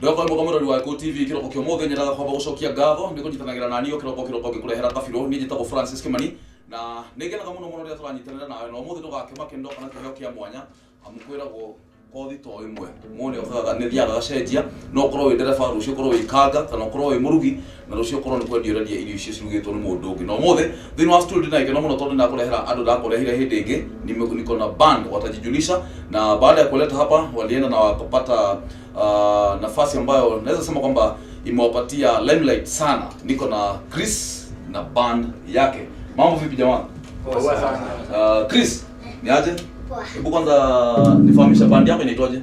Ndoko mbogo mũrori wa Gĩkũyũ TV kĩroko kĩa ũmũthĩ nyendaga kwamba gũcokia ngatho nĩ kũnyitanagĩra naniĩ o kĩroko kĩroko ngĩkũrehera kabirũ. Niĩ njĩtagwo Francis Kimani na nĩ ngenaga mũno mũno rĩrĩa tũranyitanĩra nawe, na ũmũthĩ ndũgakĩmake nĩ ndoka na kĩheo kĩa mwanya, amu kwĩragwo kothi to ĩmwe mũndũ nĩ okaga nĩ thiaga agacenjia. No ũkorwo wĩ ndereba, rũciũ ũkorwo wĩ kanga, kana ũkorwo wĩ mũrugi, na rũciũ ũkorwo nĩ kwendia ũrendia irio icio cirugĩtwo nĩ mũndũ ũngĩ. Na ũmũthĩ thĩinĩ wa studio ndĩna gĩkeno mũno tondũ ndakũrehera andũ ndakũrehire hĩndĩ ĩngĩ. Niko na band watajijulisha, na baada ya kuleta hapa walienda na wakapata nafasi ambayo naweza sema kwamba imewapatia limelight sana. Niko na Chris na band yake. Mambo vipi jamaa? Poa sana. Chris, ni aje? Poa. Hebu kwanza nifahamisha band yako inaitwaje?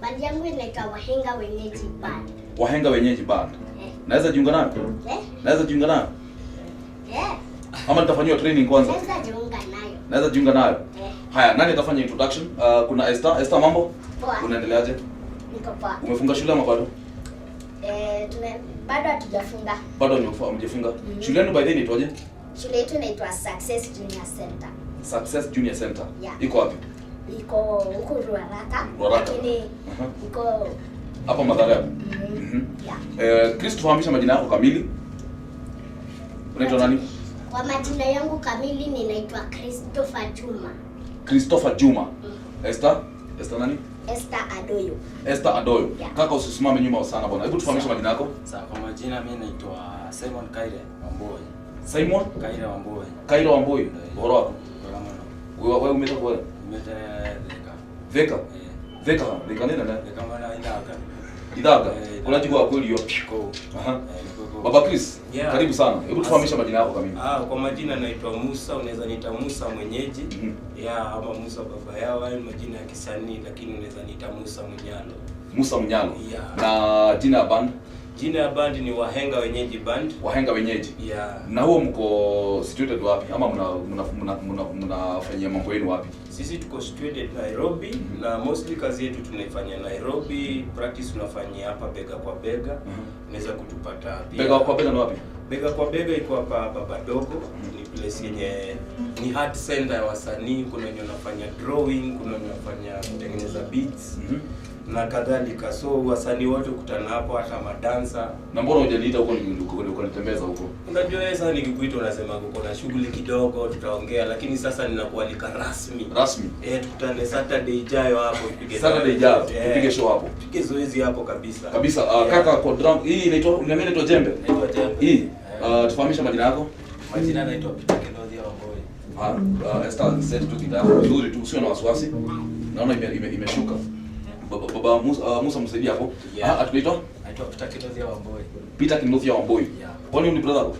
Band yangu inaitwa Wahenga Wenyeji Band. Wahenga Wenyeji Band. Eh. Naweza jiunga nayo? Eh? Naweza jiunga nayo? Eh. Ama nitafanyiwa training kwanza? Naweza jiunga nayo. Naweza jiunga nayo? Eh. Haya, nani atafanya introduction? Kuna Esther. Esther, mambo? Poa. Unaendeleaje? Niko poa. Umefunga shule ama bado? Bado hatujafunga. Bado hamjafunga. Shule yenu by the way inaitwaje? Shule yetu inaitwa Success Junior Center. Success Junior Center. Yeah. Iko wapi? Iko huko Ruaraka. Ruaraka. Lakini iko hapa Mathare hapo. Yeah. Chris, tufahamishe majina yako kamili. Unaitwa nani? Kwa majina yangu kamili ninaitwa Christopher Juma. Christopher Juma. Esther? Esther nani? Esther Adoyo. Esther Adoyo. Yeah. Kaka usisimame nyuma sana bwana. Hebu tufahamishe majina yako. Sawa, kwa majina mimi naitwa Simon Kaire Wamboi. Simon Kaire Wamboi. Kaire Wamboi. Bora wako. Bora mno. Wewe umetoka wapi? Nimetoka Thika. Thika? Eh. Thika, Thika nini na? Thika mwana Ithaga. Ithaga. Eh, Unajua kweli hiyo. Ko. Aha. Niko. Baba Chris, Yeah. karibu sana. Hebu tufahamishe majina yako kamili. Kwa majina naitwa Musa, unaweza niita Musa mwenyeji. Yeah, ama Musa baba yao, hayo ni majina ya kisanii, lakini unaweza niita Musa Munyalo. Musa Munyalo. Yeah. Na jina ya band? Jina ya band ni Wahenga Wenyeji Band. Wahenga Wenyeji. Yeah. Na huo mko situated wapi? Ama mnafanyia mambo yenu wapi? Sisi tuko situated Nairobi, na mostly kazi yetu tunaifanyia Nairobi, practice tunafanyia hapa bega kwa bega. Unaweza kutupata pia. Bega kwa bega ni wapi? Bega kwa bega iko hapa Baba Dogo. Ni place yenye ni art center ya wasanii, kuna wenye wanafanya drawing, kuna wenye wanafanya kutengeneza beats. Na kadhalika. So wasanii wote kukutana hapo, hata madansa. Na mbona hujaniita huko ukanitembeza huko? Unajua wewe sasa nikikuita unasema uko na shughuli kidogo, tutaongea, lakini sasa ninakualika rasmi. Rasmi? Tukutane Saturday ijayo hapo, tupige Saturday ijayo, tupige show hapo. Tupige zoezi hapo kabisa. Kabisa. Kaka kwa drum hii inaitwa, uniambia inaitwa jembe? Inaitwa jembe. Hii. Tufahamishe majina yako. Majina naitwa Peter Kenothi Wamboi. Esther, set tu kitu yako vizuri tu, usiwe na wasiwasi. Naona imeshuka. Baba Musa msaidie hapo. Yeah. Atunaitwa? Naitwa Peter Kenothi Wamboi. Peter Kenothi Wamboi. Yeah. Kwani ni brother wako?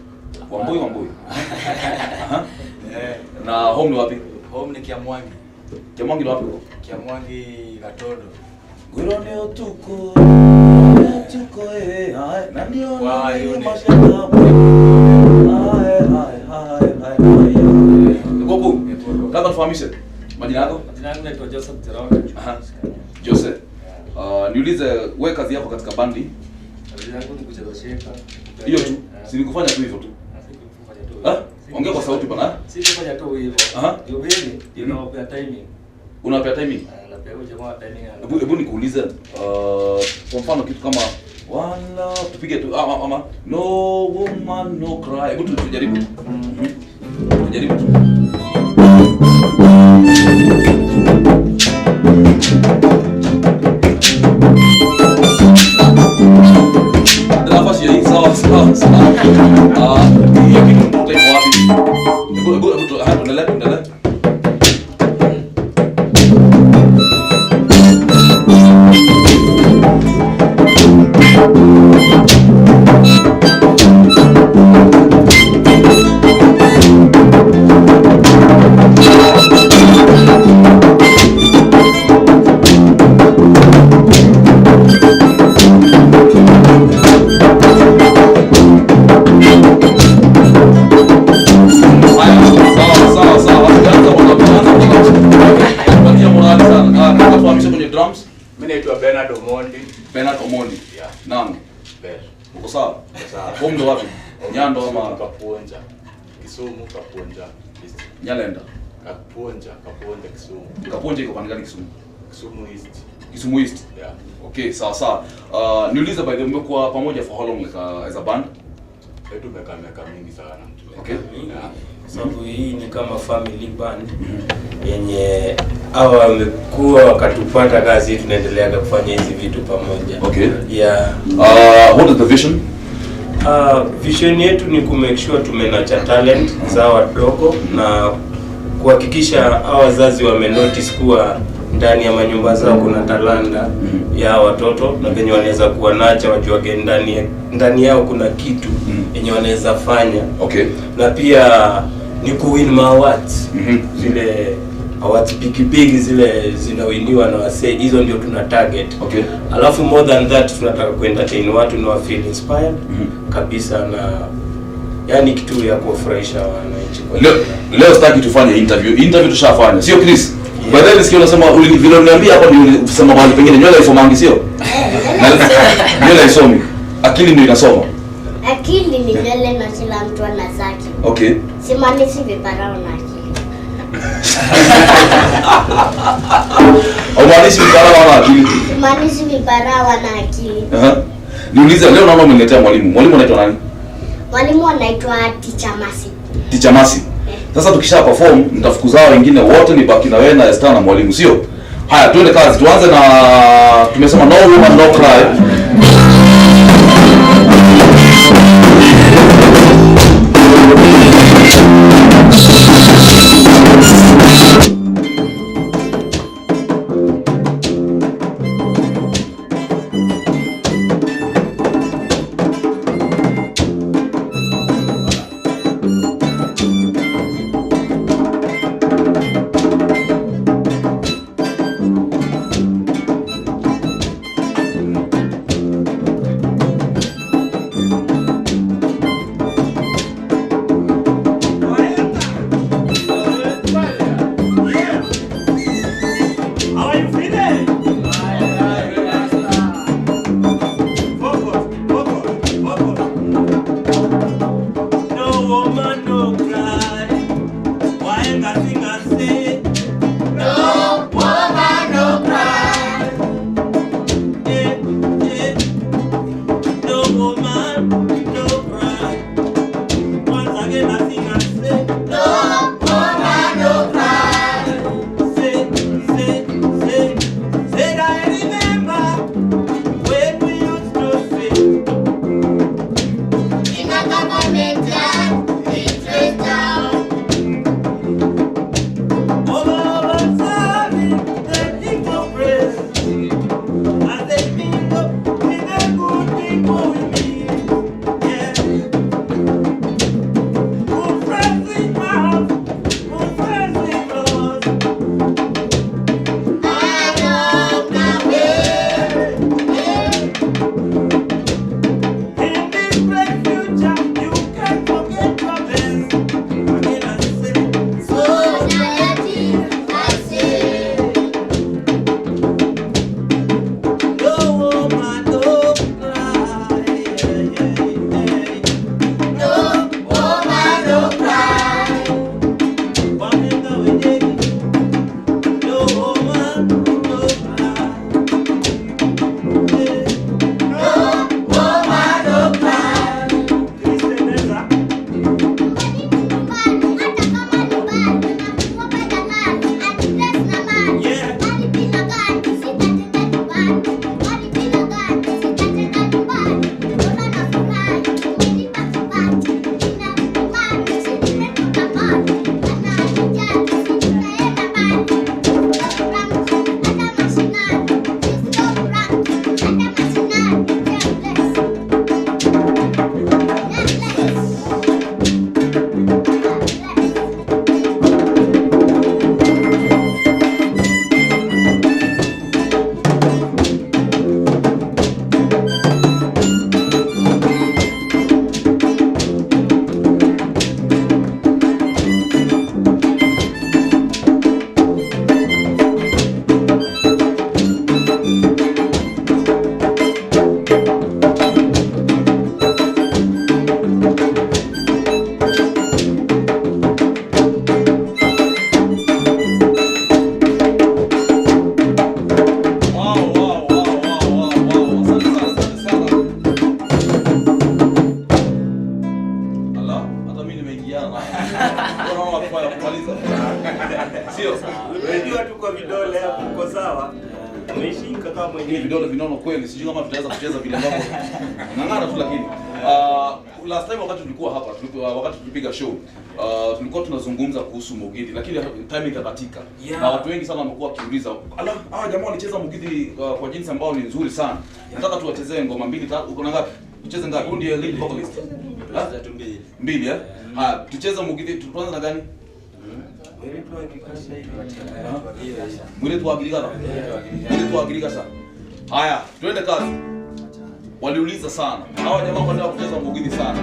Wamboi, Wamboi. Aha. Yeah. Na home ni wapi? Home ni Kiamwangi. Kiamwangi ni wapi huko? Kiamwangi Gatondo. Gwiro ni utuko. Utuko ai na ndio Wa, na hiyo ni- mashaka. Ai ai ai ai ai. Gogo. Kaka tufahamishe majina yako? Majina yangu naitwa Joseph Njoroge. Aha. Joseph. Niulize wewe kazi yako katika bandi? Kazi yangu ni kucheza sheka. Hiyo tu. Si nikufanya tu hivyo tu. Sikufanya tu. Ongea kwa sauti bana. Sikufanya tu hivyo. Aha. Ndio mimi ndio nawapea timing. Unawapea timing? Napea huyo jamaa timing. Hebu nikuulize, kwa mfano kitu kama one love tupige tu ama no woman no cry. Hebu tujaribu. Tujaribu tu. Nafasi hii sawa sawa sawa. Hiyo kitu utaiko wapi? Hebu tu, aha, tuendelee, tuendelee. Bernard Omondi. Yeah. Naam. Bell. Uko sawa? Uko sawa. Home ndo wapi? Nyando ama Kapuonja. Kisumu Kapuonja. East. Nyalenda. Kapuonja, Kapuonja Kisumu. Kapuonja iko pande gani Kisumu? Kisumu East. Kisumu East. Yeah. Okay, sawa sawa. Niulize by the way, mmekuwa pamoja for how long like as a band? Tumekaa miaka mingi sana. Okay. Yeah. Sababu hii ni kama family band yenye hawa wamekuwa wakatupata kazi, tunaendelea kufanya hizi vitu pamoja. Okay. Yeah. What is the vision? Vision yetu ni ku make sure tumenacha talent za wadogo na kuhakikisha hawa wazazi wame notice kuwa ndani ya manyumba zao kuna talanta ya watoto na venye wanaweza kuwa nacha wajuage ndani yao kuna kitu yenye wanaweza fanya. Okay. Na pia ni kuwin ma awards. Zile awards big big zile zinawiniwa na wasee, hizo ndio tuna target. Okay. Alafu more than that tunataka kuentertain watu na wa feel inspired kabisa, na yani kitu ya kuwafurahisha wananchi kwa Leo, jumla. leo sitaki tufanye interview. Interview tushafanya. Sio Chris? Yeah. By the way, nisikia unasema vile uliniambia hapa ni ulisema mahali pengine nywele haisomangi, sio? Nywele haisomi. Akili ndio inasoma. Akili ni nywele na kila mtu ana zake. Okay. Simaanishi vipara wana akili. Haumaanishi vipara wana akili. Simaanishi vipara wana akili. Aha. Niulize leo naona umeniletea mwalimu. Mwalimu anaitwa nani? Mwalimu anaitwa Teacher Masi. Teacher Masi. Sasa tukisha perform nitafukuza wengine wote nibaki na wewe na Esther na mwalimu, sio? Haya, tuende kazi. Tuanze na tumesema no woman no cry. No woman. Lakini vidole vinono kweli, sijui kama tutaweza kucheza vile ambavyo. Ng'ang'ana tu lakini. Last time wakati tulikuwa hapa, wakati tulipiga show, tulikuwa tunazungumza kuhusu Mugithi, lakini time ikakatika. Yeah. Na watu wengi sana wamekuwa wakiuliza, ala, hawa jamaa walicheza Mugithi kwa jinsi ambayo ni nzuri sana. Yeah. Nataka tuwachezee ngoma mbili tatu, uko na ngapi? Tucheze ngapi? Huyu ndiye lead vocalist. Mbili. Mbili eh? Haya, tucheze Mugithi, tuanze na gani? Mwiretu wa Girigasa. Mwiretu wa Girigasa. Haya, tuende kazi. Waliuliza sana. Hawa jamaa wanataka kucheza Mugithi sana.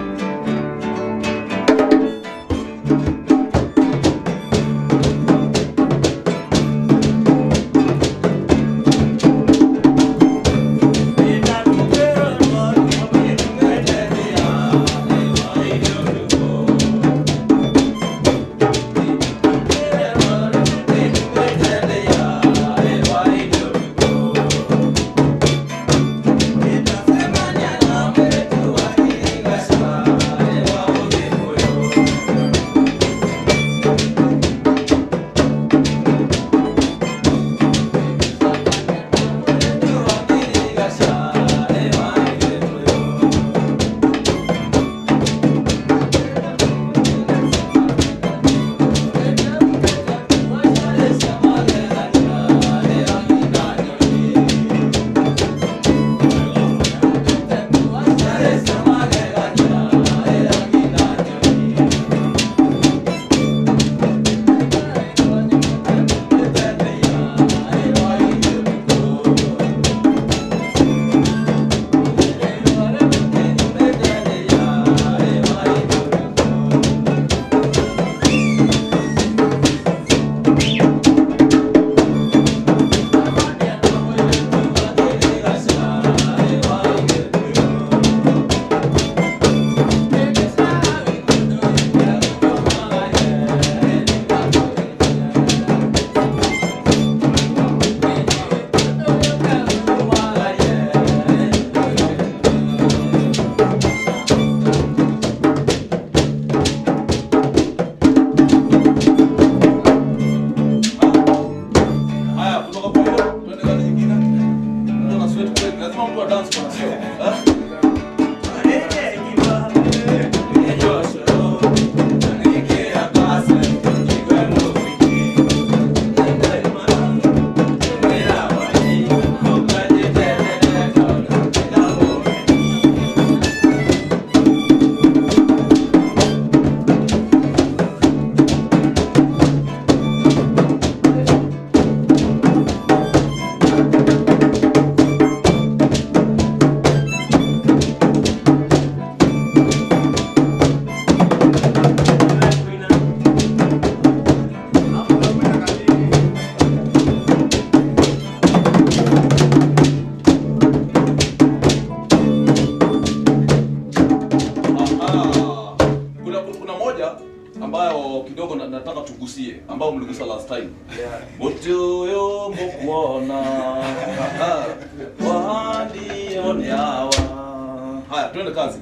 Ambao mligusa last time. Mutuyo mukuona wandionyawa. Haya, tuende kazi.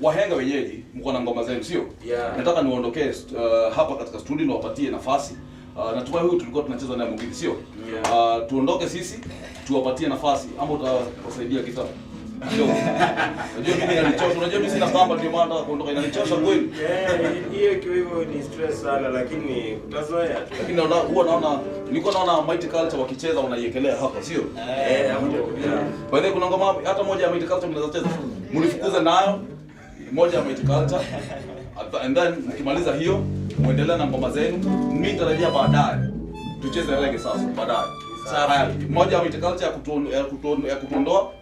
Wahenga wenyeji mko na ngoma zenu sio? Yeah. Nataka niondokee hapa katika studio na wapatie nafasi. Natumai huyu tulikuwa tunacheza naye Mugithi sio? Yeah. Tuondoke sisi tuwapatie nafasi ama utawasaidia kitabu. Unajua mimi inanichosha, unajua mimi sina kamba ndio maana nataka kuondoka, inanichosha kweli. Hiyo ikiwa hivyo ni stress sana lakini utazoea tu. Lakini naona huwa naona nilikuwa naona Mighty Culture wakicheza wanaiekelea hapa sio? Hapo. By the way kuna ngoma hata moja ya Mighty Culture mnaweza cheza. Mlifukuza nayo moja ya Mighty Culture. And then mkimaliza hiyo muendelee na ngoma zenu. Mimi nitarejea baadaye. Tucheze reggae sasa baadaye. Haya, mmoja wa culture ya kutuondoa.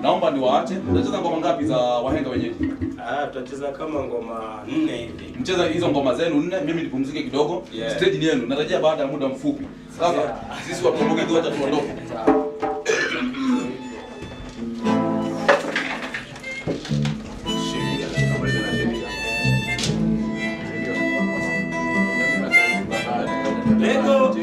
Naomba niwaache. Mtacheza ngoma ngapi za wahenga wenyeji? Tutacheza kama ngoma 4 hivi. Mcheza hizo ngoma zenu 4, mimi nipumzike kidogo. Yeah. Stage ni yenu. Narejea baada ya muda mfupi. Sasa sisi watu wa Mugithi wacha tuondoke. Lego.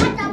Hata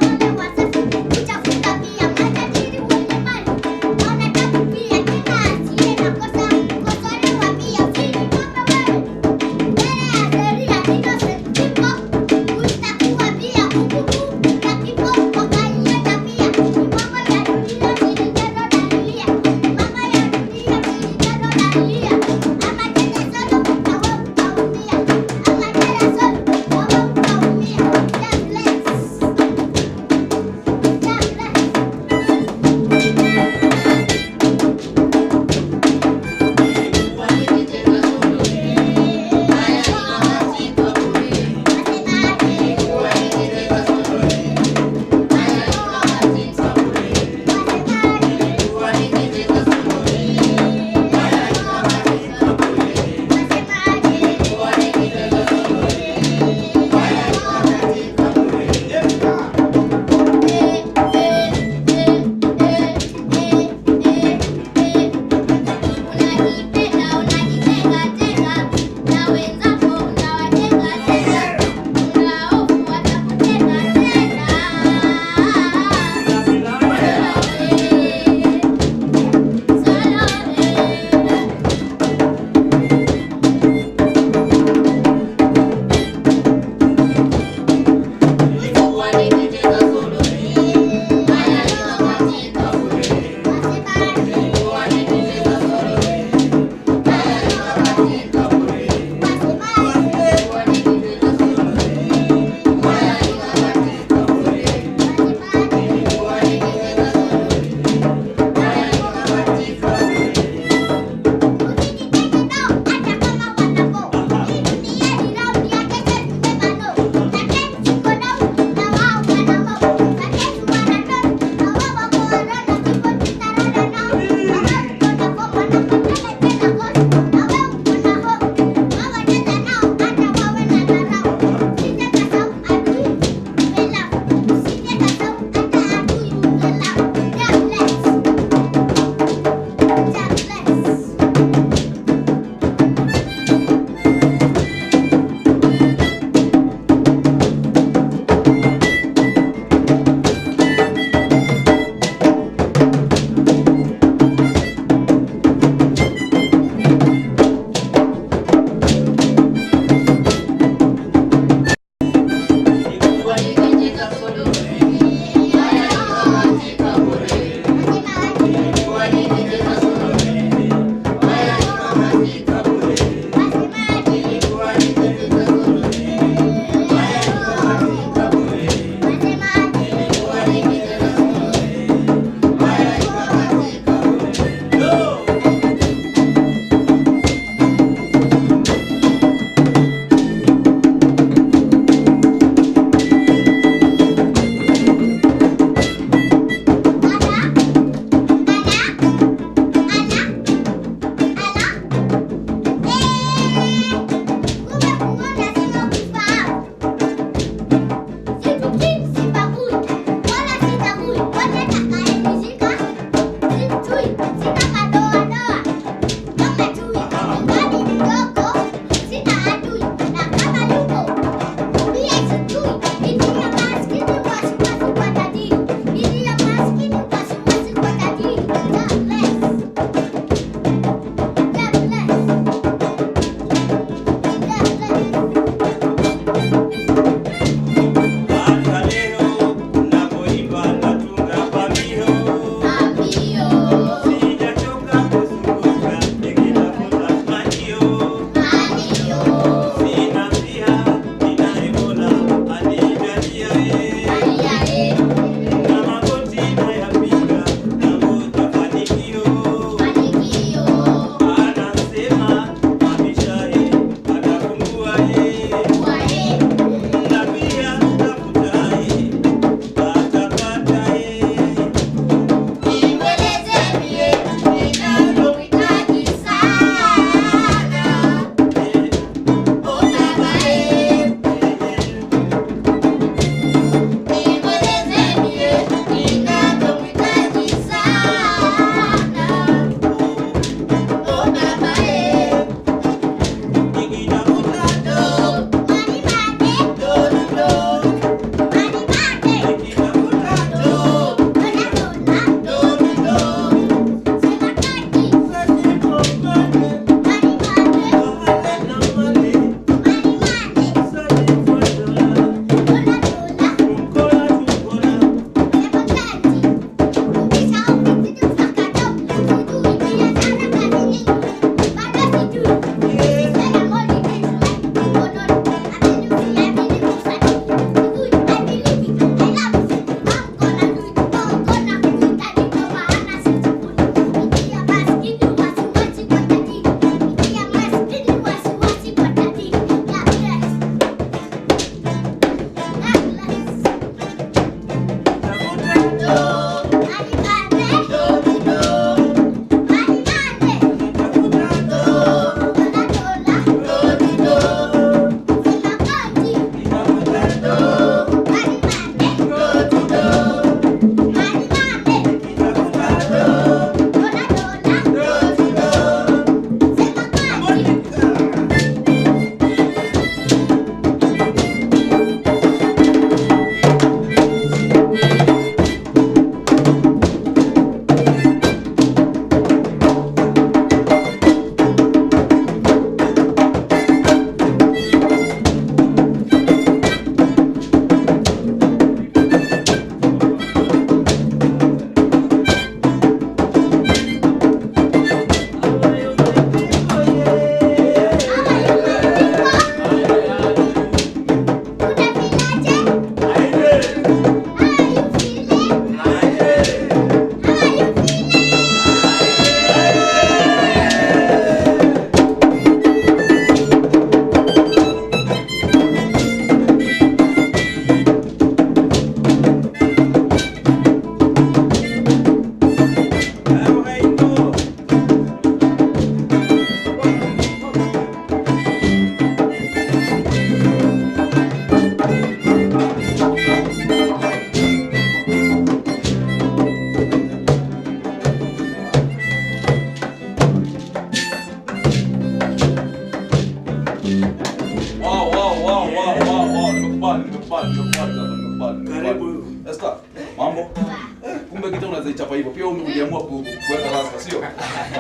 anaweza ichapa hivyo. Pia uliamua kuweka rasta, sio?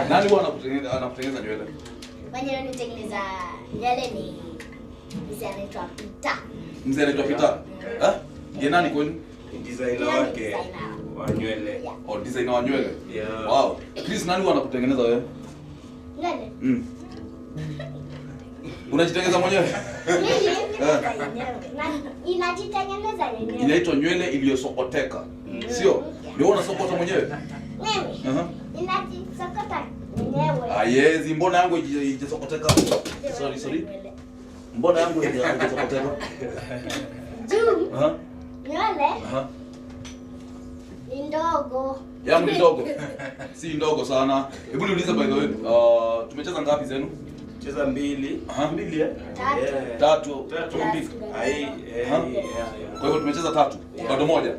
Nani huwa anakutengeneza nywele? Mwenye ananitengeneza nywele ni mzee anaitwa Peter. Mzee anaitwa Peter. Eh? Ndiye nani kwenu? Designer wake wa nywele. Oh, designer wa nywele. Yeah. Wow. Chris, nani huwa anakutengeneza wewe? Nywele? Unajitengeneza mwenyewe? Mimi inajitengeneza yenyewe. Inaitwa nywele iliyosokoteka. Sio? Ndio unasokota mwenyewe? Mimi. Inajisokota mwenyewe. Hayezi, mbona yangu ijasokoteka? Sorry. Mbona yangu ijasokoteka? Juu. Nywele. Ni ndogo. Yangu ni ndogo. Si ndogo sana. Hebu niulize by the way, tumecheza ngapi zenu? Cheza mbili. Mbili eh? Tatu. Tatu. Ai, Kwa hivyo tumecheza tatu. Bado moja.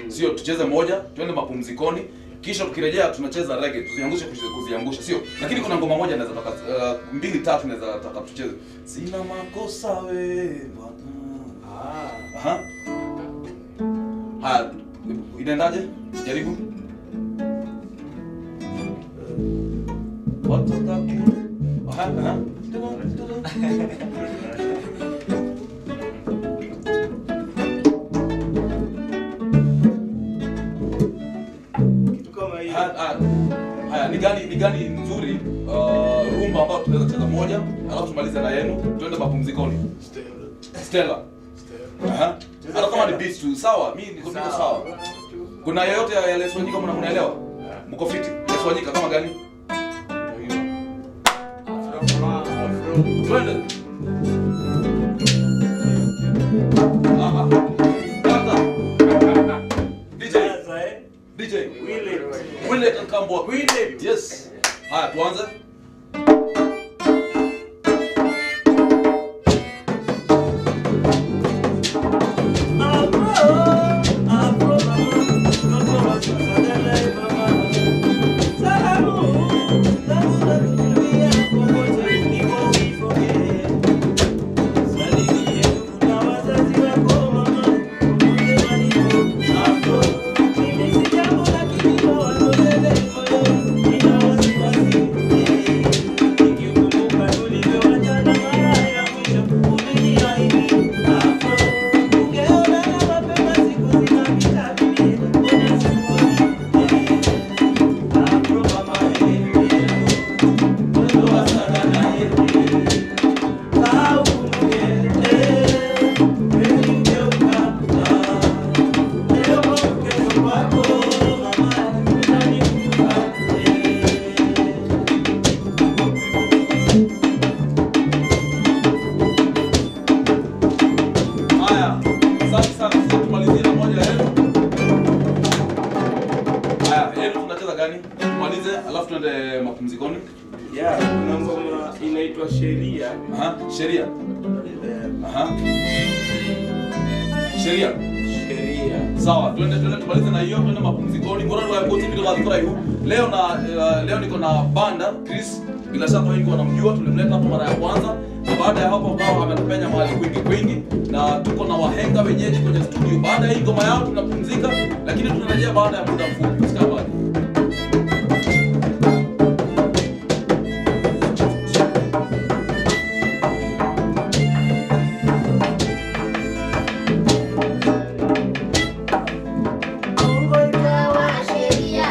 Sio, tucheze moja, twende mapumzikoni, kisha tukirejea tunacheza reggae, tuziangushe kuziangusha, sio? Lakini kuna ngoma moja naweza taka mbili tatu naweza taka tucheze. Sina makosa we bwana. Aha. Haya, inaendaje? Jaribu. Wataka ku. Aha. Haya, ni gani nzuri rumba ambayo tunaweza cheza moja, alafu tumalize na yenu, tuende mapumzikoni. Stella. Aha. Hata kama ni beat tu, sawa, mimi niko sawa. Kuna yoyote ya Leswanyika mnaelewa? Mko fiti. Leswanyika kama gani? Twende. Tata. DJ. DJ. Willet and Kambo. Willet. Yes. Haya, tuanze. Yeah, kuna ngoma inaitwa Sheria. Sheria. Sheria. Sheria. Sawa, twende tumalize na hiyo, twende mapumzikoni. Ngora ndio yakote video kwa hiyo. Leo na leo niko na banda Chris, bila shaka wengi wanamjua, tulimleta hapo mara ya kwanza. Na baada ya hapo ambao ametupenya mahali kwingi kwingi, na tuko na wahenga wenyeji kwenye studio. Baada ya hii ngoma yao tunapumzika, lakini tunarejea baada ya muda mfupi. Usikae mbali. Sheria.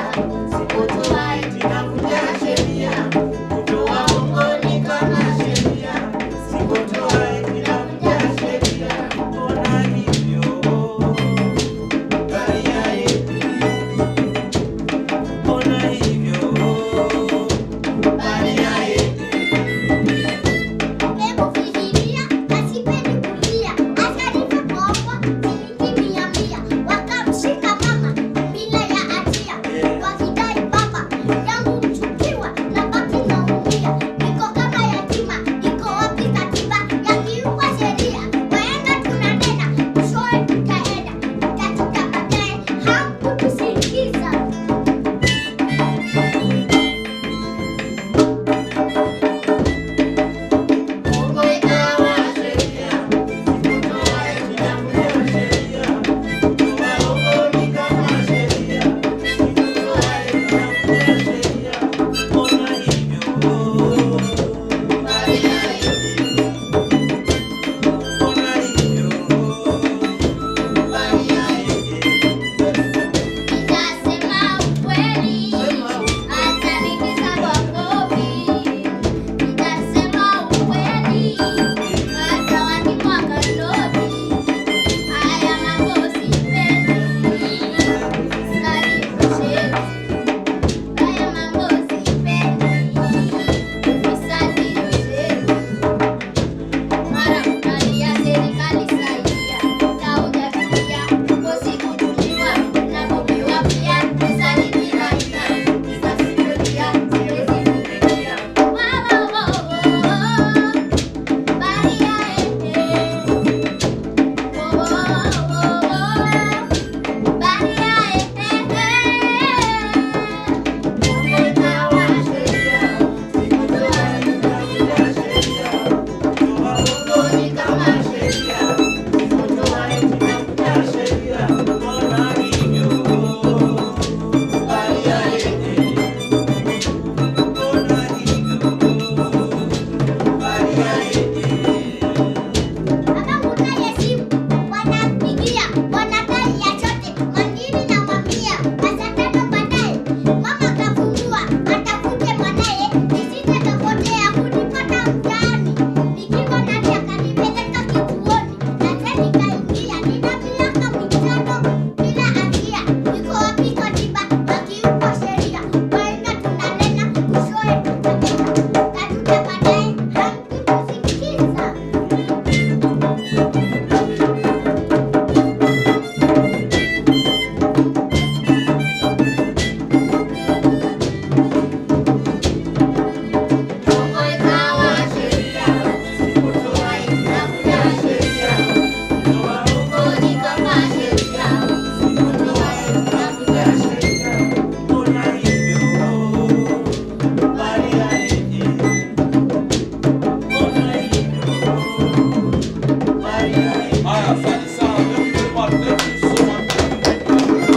Haya, asante sana. Thank you very much. Thank you so much.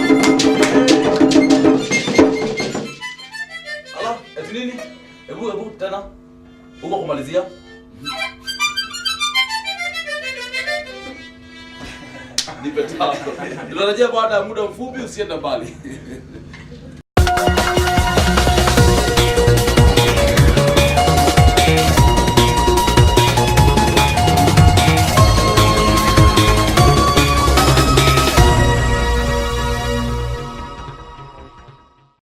Ala, eti nini? Hebu hebu tena. Huko kumalizia. Nipe tano. Tunarejea baada ya muda mfupi, usiende mbali.